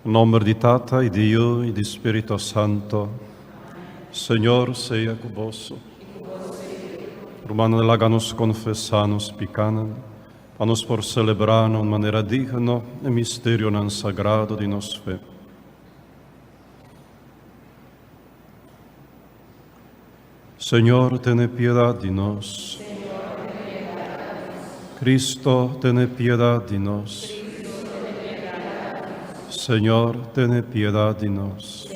Nomber di Tata y di Yu y di Spirito Santo. Señor sea cu boso. Rumannan, laga nos confesa nos picanan, pa nos por celebra na un manera digno e misterionan sagrado di nos fe. Señor, tene piedad di nos. Cristo, tene piedad di nos. Señor, tene piedad di nos.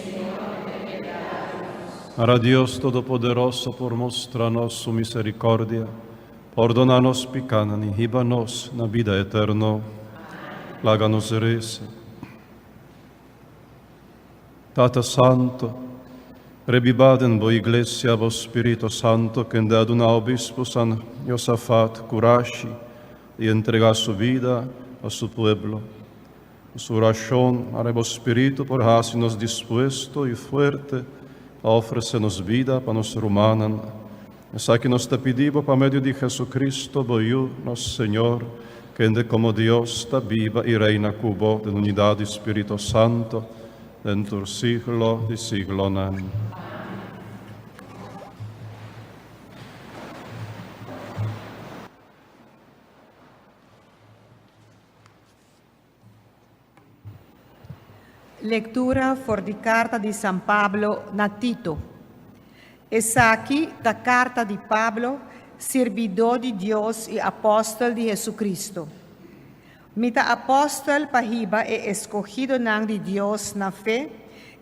Ara Dios Todopoderoso por mustra nos su misericordia, pordona nos picanan y hiba nos na bida eterno. Laga nos reza. Tata Santo, rebibá den bo Iglesia bo Spirito Santo, kende a duna Obispo San Josafat kurashi di entregá su bida pa su pueblo. Ku su orashon, mara bo Spiritu por hasi nos dispuesto i fuerte pa ofresé nos bida pa nos rumannan. Esaki nos ta pidi bo pa medio di Jesucristo, bo Yu, nos Señor, kende komo Dios ta biba i reina ku bo den unidat di Spirito Santo, den tur siglo di siglonan. Lektura for di karta di San Pablo na Tito. Esaki ta karta di Pablo, sirbidó di Dios i apòstel di Hesukristu. Mi ta apòstel pa hiba e eskohidonan di Dios na fe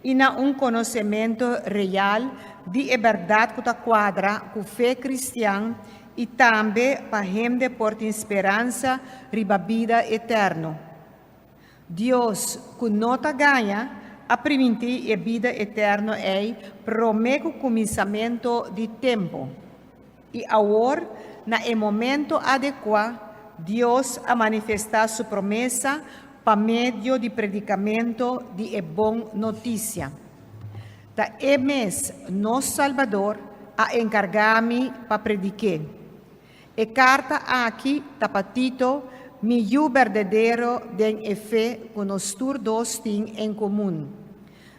i na un konosementu real di e bèrdat ku ta kuadra ku fe kristian i tambe pa hende por tin speransa riba bida eterno. Dios, ku no ta gaña, a primintí e bida eterno ei promé ku kuminsamentu di tempu. I awor, na e momento adekuá, Dios a manifestá su promesa pa medio di predikamentu di e bon notisia. Ta E mes, nos Salbador, a enkargá mi pa predik'é. E karta aki ta pa Tito, mi yu berdadero den e fe ku nos tur dos tin en komun.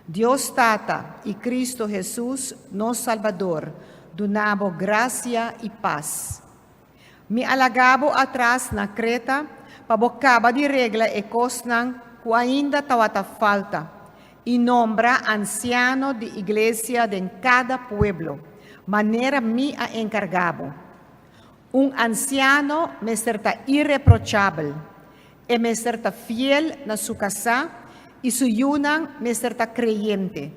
Dios Tata i Kristu Hesus, nos Salbador, duna bo grasia i pas. Mi a laga bo atras na Kreta pa bo kaba di regla e kosnan ku ainda tawata falta i nombra ansiano di iglesia den kada pueblo, manera mi a enkargá bo. Un ansiano mester ta ireprochabel, e mester ta fiel na su kasá i su yunan mester ta kreyente.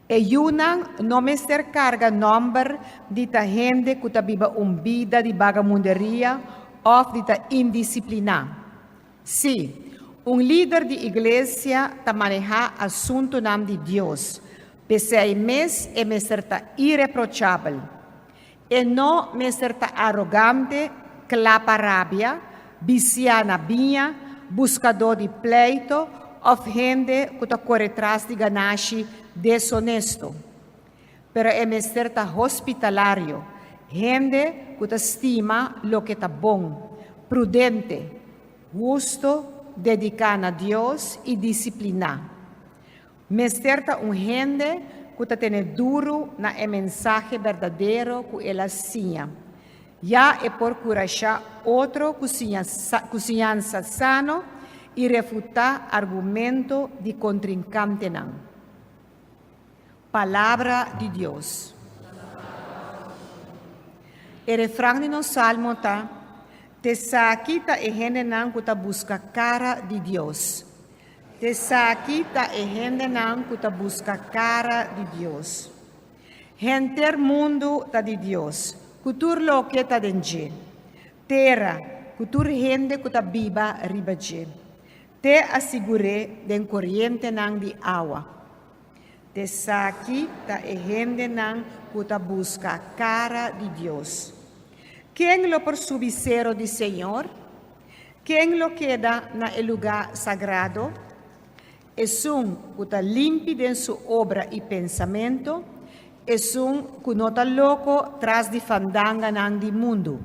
E yunan no mester karga nòmber di ta hende ku ta biba un bida di bagamunderia òf di ta indisipliná. Sí, un lider di iglesia ta manehá asuntunan di Dios, p'esei mes e mester ta ireprochabel. E no mester ta arogante, kla pa rabia, bisiá na biña, buskadó di pleito òf hende ku ta kore tras di ganashi desonesto. Pero e mester ta hospitalario, hende ku ta stima loke ta bon, prudente, husto, dediká na Dios i disipliná. Mester ta un hende ku ta tene duru na e mensahe berdadero ku el a siña, ya e por kurashá otro ku siñansa sano i refutá argumento di kontrinkantenan. Palabra di Dios. E refran di nos salmo ta, T'esaki ta e hendenan ku ta buska kara di Dios. T'esaki ta e hendenan ku ta buska kara di Dios. Henter mundu ta di Dios, ku tur loke ta den dje, tera, ku tur hende ku ta biba riba dje. Te a sigur'é den korientenan di awa. T'esaki ta e hendenan ku ta buska kara di Dios. Ken lo por subi sero di Señor? Ken lo keda na e lugá sagrado? Esun ku ta limpi den su obra i pensamentu, esun ku no ta loko tras di fandanganan di mundu.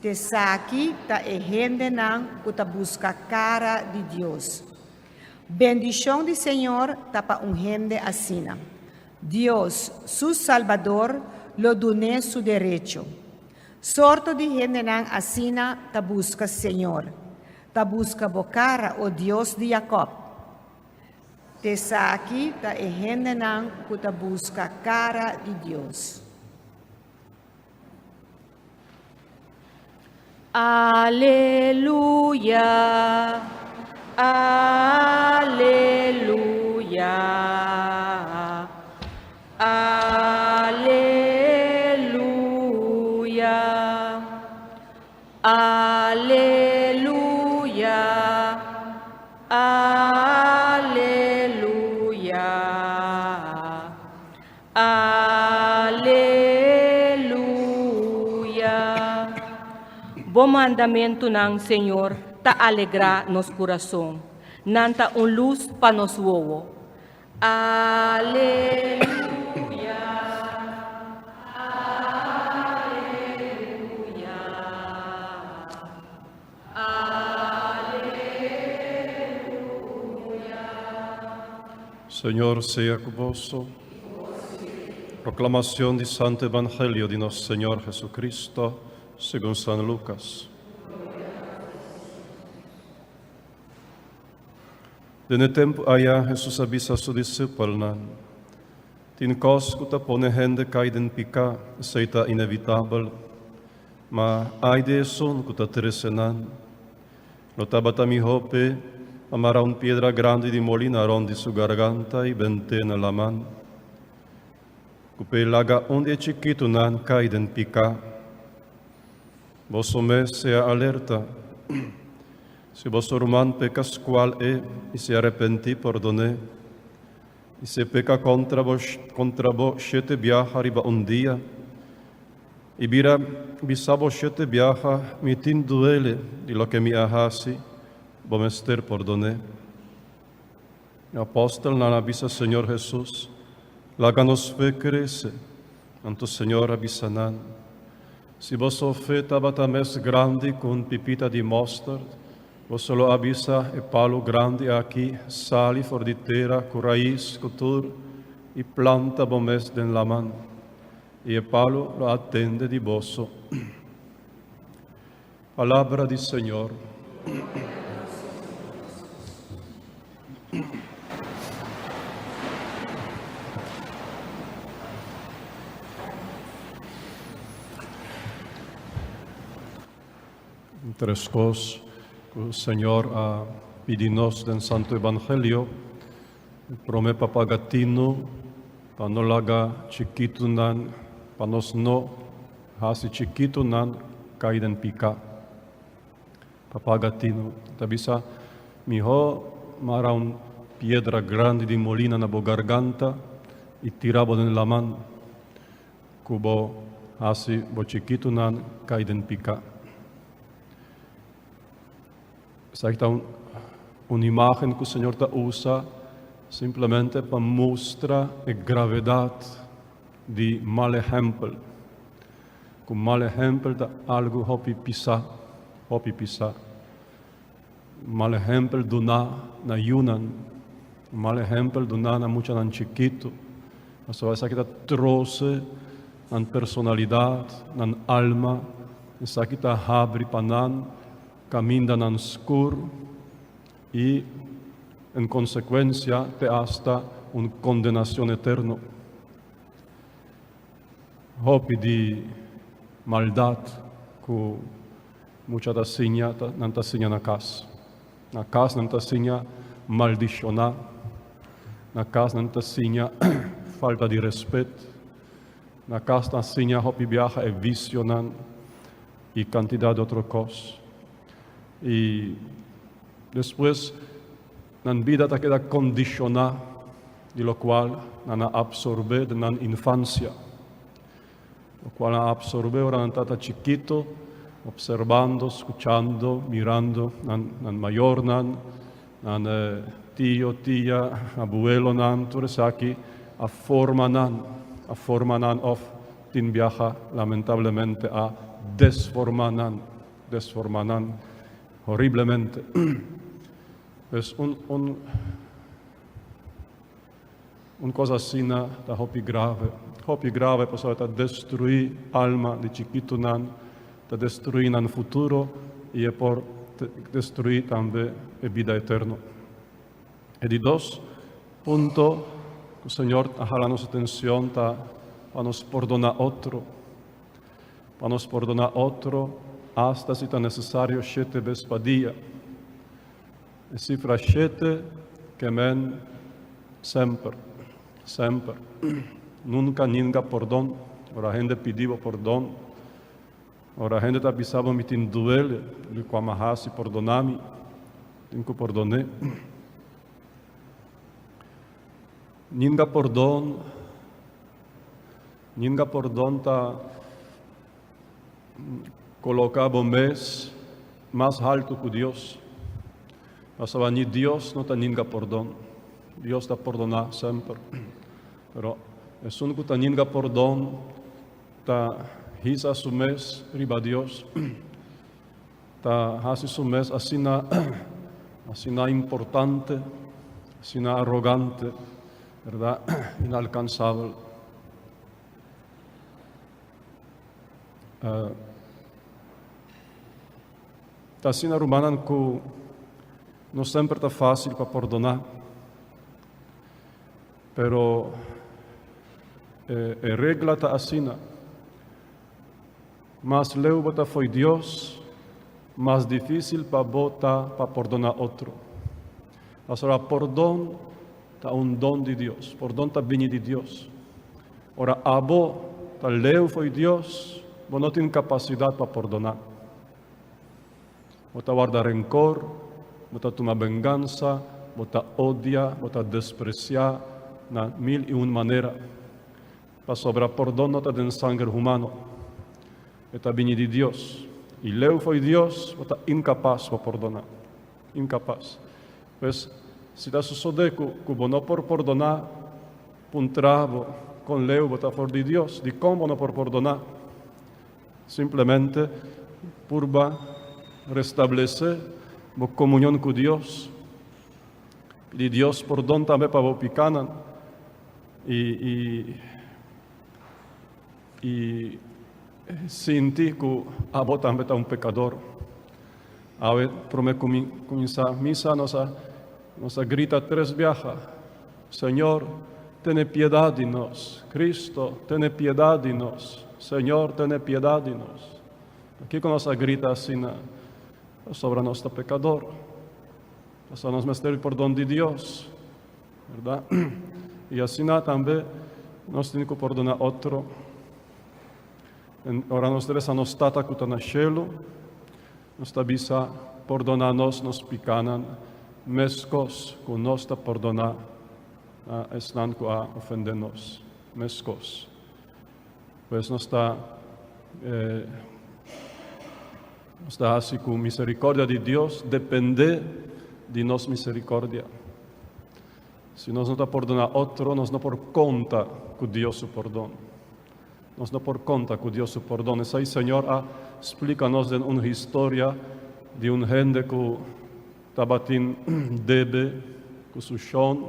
T'esaki ta e hendenan ku ta buska kara di Dios. Bendishon di Señor ta pa un hende asina. Dios, su Salbador, lo dun'é su derecho. Sorto di hendenan asina ta buska Señor, ta buska bo kara, o Dios di Jakòb. T'esaki ta e hendenan ku ta buska kara di Dios. Aleluya, aleluya, aleluya, aleluya, aleluya. Aleluya! Bo mandamentunan, Señor, ta alegrá nos kurason, nan ta un lus pa nos wowo. Aleluya! Aleluya! Aleluya! Señor sea cu boso. Proclamación di Santo Evangelio di nos Señor Jesucristo, segun San Lucas. Den e tempu aya Jesus a bisa su disipelnan, Tin kos ku ta pone hende kai den piká, esei ta inevitabel. Ma ai di esun ku ta trese nan! Lo tabata mihó p'e a mara un piedra grandi di molina rònt di su garganta i bent'é na laman, ku p'e laga un di e chikitunan kai den piká. Boso mes sea alerta. Si boso ruman peka skual e i si arepentí, pordon'é. I si e peka kontra bo kontra bo shete biaha riba un dia, I bira bisa bo shete biaha, Mi tin duele di loke mi a hasi, bo mester pordon'é. E apòstelnan a bisa Señor Hesus, Laga nos fe krese. Anto Señor a bisa nan, Si boso fe tabata mes grandi ku un pipita di mòsterd, boso lo a bisa e palu grandi aki, Sali for di tera ku rais ku tur i planta bo mes den laman. I e palu lo a tende di boso. Palabra di Señor. Tres kos ku Señor a pidi nos den Santo Evangelio. Prome pa paga tinu, pa no laga chikitunan, pa nos no hasi chikitunan kai den piká. Pa paga tinu. Ta bisa, Mihó mara un piedra grandi di molina na bo garganta i tira bo den laman, ku bo hasi bo chikitunan kai den piká. Esaki ta un imágen ku Señor ta usa simplemente pa mustra e gravedat di mal ehèmpel. Ku mal ehèmpel ta algu hopi pisá, hopi pisá. Mal ehèmpel duná na yunan, mal ehèmpel duná na muchanan chikitu. Pasobra esaki ta trose nan personalidat, nan alma, esaki ta habri pa nan Kamindanan skur i, en konsekuensia, te asta un kondenashon eterno. Hopi di maldat ku mucha ta siña, nan ta siña na kas. Na kas nan ta siña maldishoná, na kas nan ta siña falta di respet, na kas nan siña hopi biaha e visionan. I kantidat di otro kos. I despues nan bida ta keda kondishoná di lokual nan a apsorbé den nan infansia. Lokual nan a apsorbé ora nan tabata chikito, opserbando, skuchando, mirando nan nan mayornan, nan tio, tia, abuelonan, tur esaki a forma nan, a forma nan òf Tin biaha lamentablemente a desformá nan, desformá nan horiblemente. Pues un un. Un kos asina ta hopi grave, hopi grave pasobra ta destruí alma di chikitunan, ta destruí nan futuro i e por destruí tambe e bida eterno. E di dos punto ku Señor a hala nos atencion ta pa nos pordoná otro, pa nos pordoná otro asta si ta necesario shete bes pa dia. E sifra shete ke men semper, semper. Nunka ninga pordon. Ora hende pidi bo pordon, ora hende ta bisa bo mi tin duele di kua mi a hasi, pordona mi, tin ku pordon'é. Ninga pordon, ninga pordon ta Koloká bo mes mas haltu ku Dios. Pasobra ni Dios no ta ninga pordon. Dios ta pordoná semper. Pero esun ku ta ninga pordon ta hisa su mes riba Dios, ta hasi su mes asina asina importante, asina arogante, berdad, inalkansabel. Ta asina rumannan ku no semper ta fásil pa pordoná, pero e, e regla ta asina. Mas leu bo ta fo'i Dios, mas difísil pa bo ta pa pordoná otro. Pasobra pordon ta un don di Dios, pordon ta bini di Dios. Ora abo ta leu fo'i Dios, bo no tin kapasidat pa pordoná. Bo ta warda renkor, bo ta tuma bengansa, bo ta odia, bo ta despresiá na mil i un manera. Pasobra pordon no ta den sanger humano, e ta bini di Dios. I leu fo'i Dios, bo ta inkapas pa pordoná. Inkapas. Pues, si ta sosodé ku bo no por pordoná, Puntra bo kon leu bo ta for di Dios, dikon bo no por pordoná? Simplemente purba restablesé bo komunion ku Dios. Pidi Dios pordon tambe pa bo pikánan i i i sinti ku abo tambe ta un pekador. Awe promé ku mi kuminsá misa nos a nos a grita tres biaha, Señor, tene piedat di nos. Cristo, tene piedat di nos. Señor, tene piedat di nos. Pakiko nos a grita asina? Pasobra nos ta pekador. Pasobra nos mester di pordon di Dios. Berdad? I asina tambe nos tin ku pordoná otro. Ora nos ta resa nos Tata ku ta na shelu, nos ta bisa, Pordoná nos nos pikánan, meskos ku nos ta pordoná na esnan ku a ofendé nos. Meskos. Pues nos ta nos ta hasi ku miserikòrdia di Dios dependé di nos miserikòrdia. Si nos no ta pordoná otro, nos no por konta ku Dios su pordon. Nos no por konta ku Dios su pordon. Esei Señor a splika nos den un historia di un hende ku tabatin debe ku su shon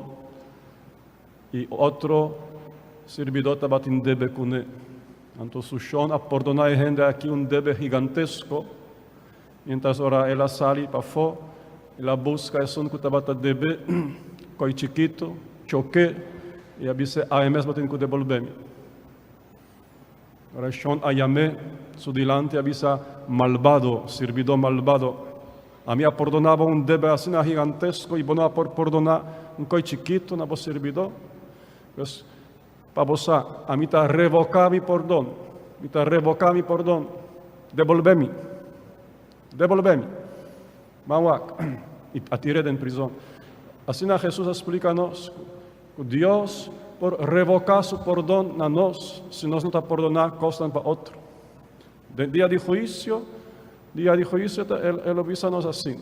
i otro sirbidó tabatin debe kuné. Anto su shon a pordoná e hende aki un debe gigantesko, miéntras ora el a sali pafó, el a buska esun ku tabata debe koi chikitu, chok'é i a bis'é, Awe mes bo tin ku debolbé mi. Ora shon a yam'é su dilanti a bisa, Malbado, sirbidó malbado, ami a pordoná bo un debe asina gigantesko i bo no a por pordoná un koi chikitu na bo sirbidó? Pues, pa bo sa, ami ta revoká mi pordon, mi ta revoká mi pordon, debolbé mi, debolbé mi. Ban wak, i a tir'é den prizon. Asina Hesus a splika nos ku Dios por revoká su pordon na nos si nos no ta pordoná kosnan pa otro. Den dia di huisio, dia di huisio ta el lo bisa nos asin,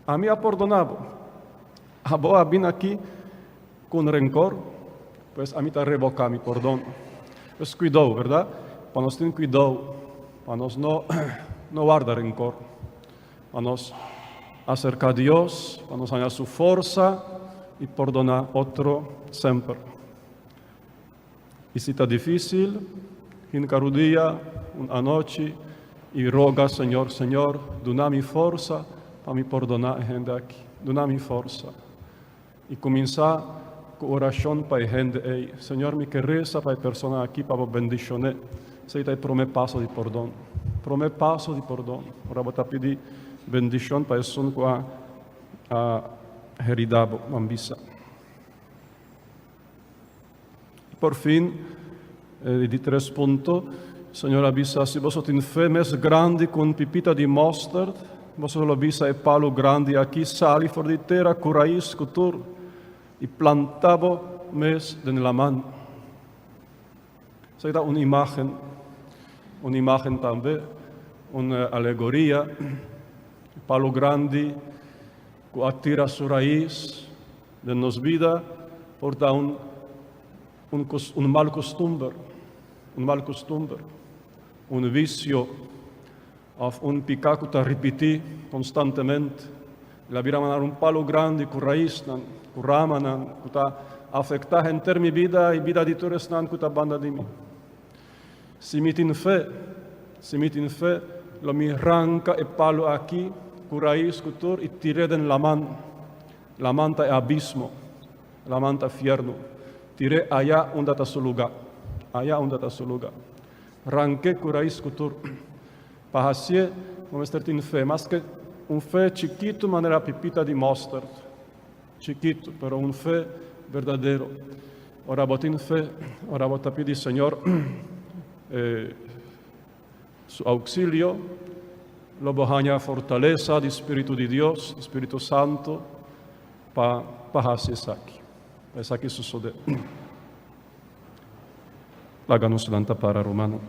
Ami a pordoná bo. Abo a bin aki ku un renkor, pues ami ta revoká mi pordon. Pues kuidou, bèrdat? Pa nos tin kuidou, pa nos no no warda renkor. Pa nos aserká Dios, pa nos haña su forsa i pordoná otro semper. I si ta difísil, hinka rudia un anochi i roga Señor, Señor, duna mi forsa pa mi pordoná e hende aki. Duna mi forsa. I kuminsá ku orashon pa e hende ei. Señor, mi ke resa pa e persona aki pa bo bendishon'é. Esei ta e promé paso di pordon. Promé paso di pordon. Ora bo ta pidi bendishon pa esun ku a a heridá bo, ban bisa. I por fin, e di tres punto, Señor a bisa, si boso tin fe mes grandi ku un pipita di mòsterd, boso lo bisa e palu grandi aki, Sali for di tera ku rais ku tur, i planta bo mes den laman. Esaki ta un imágen, un imágen tambe, un alegoria. E palu grandi ku a tira su rais den nos bida por ta un un un mal kustumber, un mal kustumber, un visio òf un piká ku ta ripití konstantemente. El a bira manera un palu grandi ku raisnan, ku ramanan ku ta afektá henter mi bida i bida di tur esnan ku ta banda di mi. Si mi tin fe, si mi tin fe, lo mi ranka e palu aki ku rais ku tur i tir'é den laman. Laman ta e abismo, laman ta fiernu. Tir'é aya unda ta su lugá, aya unda ta su lugá. Rank'é ku rais ku tur. Pa hasié, bo mester tin fe, maske un fe chikitu manera pipita di mòsterd. Chikitu, pero un fe berdadero. Ora bo tin fe, ora bo ta pidi Señor su auxilio, lo bo haña fortalesa di Spiritu di Dios, di Spiritu Santo, pa pa hasi esaki, pa esaki sosode. Laga nos lanta para, rumannan.